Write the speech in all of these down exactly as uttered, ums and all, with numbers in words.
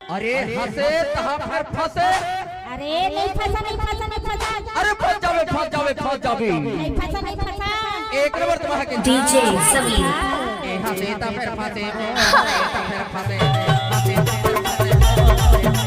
अरे हंसे तहां फेर फंसे। अरे नहीं फंसा, नहीं फंसा, नहीं फंसा। अरे फंस जाबे, फंस जाबे, फंस जाबे। नहीं फंसा, नहीं फंसा। एक नंबर तुम्हारा के DJ समीर। ए हंसे तहां फेर फंसे, हंसे तहां फेर फंसे, हंसे तहां फेर फंसे।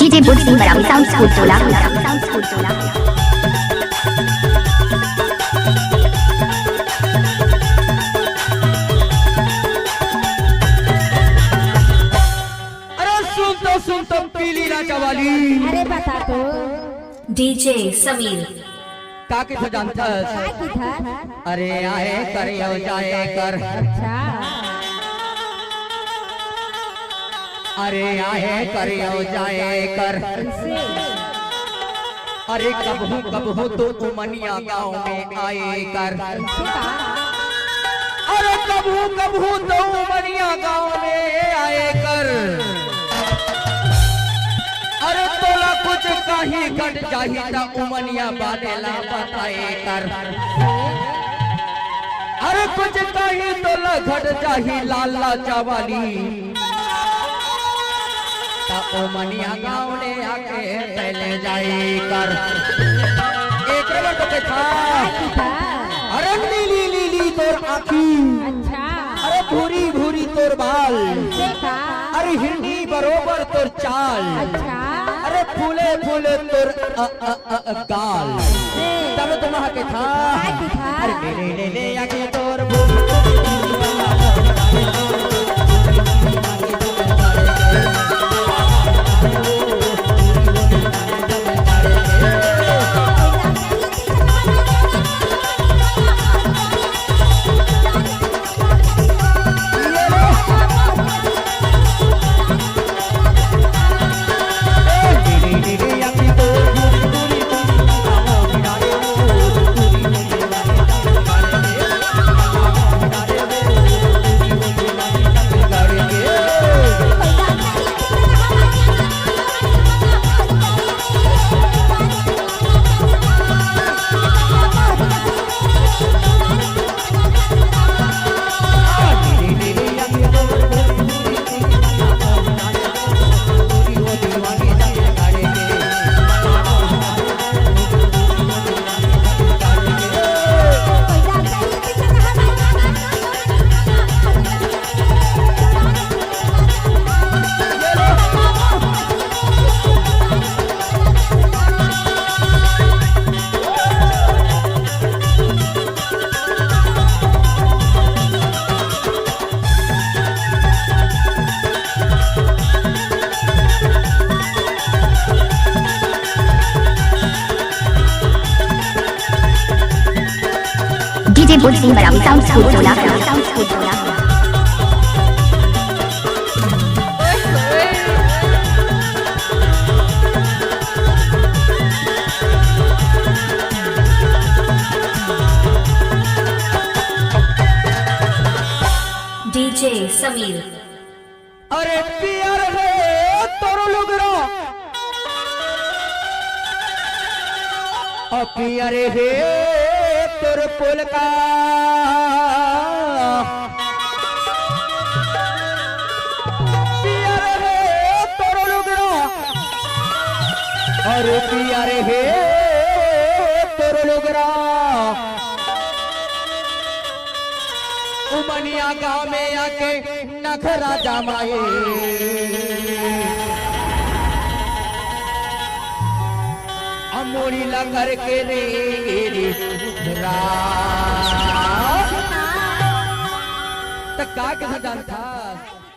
DJ Boots Team Marawi Sound School Tola. अरे सुन तो, सुन तो पीली राजा वाली। अरे बता तो। DJ समीर। का कथे जानथस? का कथे? अरे आए कर यो जाए कर। अच्छा। अरे आए कर यो जाए कर। कैसे? अरे कबहू कबहू तो उमनिया गांव में आए कर। कैसे का? अरे कबहू कबहू तो उमनिया गांव में आए कर। अरे तोला कुछ कहीं घट जाही त उमनिया वाले ला बताए कर। अरे कुछ कहीं तोला घट जाही लाला चवाली, त उमनिया गांव ले आके चले जाई कर। एक नंबर तो कथा। अरे नीली नीली तोर आँखी। अच्छा। अरे भूरी भूरी तोर बाल। कैसे का? अरे हिरनी बरोबर तोर चाल। अच्छा। अरे फूले फूले तोर अ, अ, अ, अ, गाल। ए। तब तुम्हारा के था। का के था? अरे ले ले ले ले आके तोर भूरी। DJ Boots Team Marawi Sound School Tola. Sound School Tola. DJ Sameer. अरे पियर हे तोर लुगरा, अ पियर हे तोर पोलका, पियर हे तोर लुगरा, अरे पियर हे तोर लुगरा। उमनिया गांव में आके नखरा जमाए, अमोड़ी ला करके रे रा। त का कथा जानथस?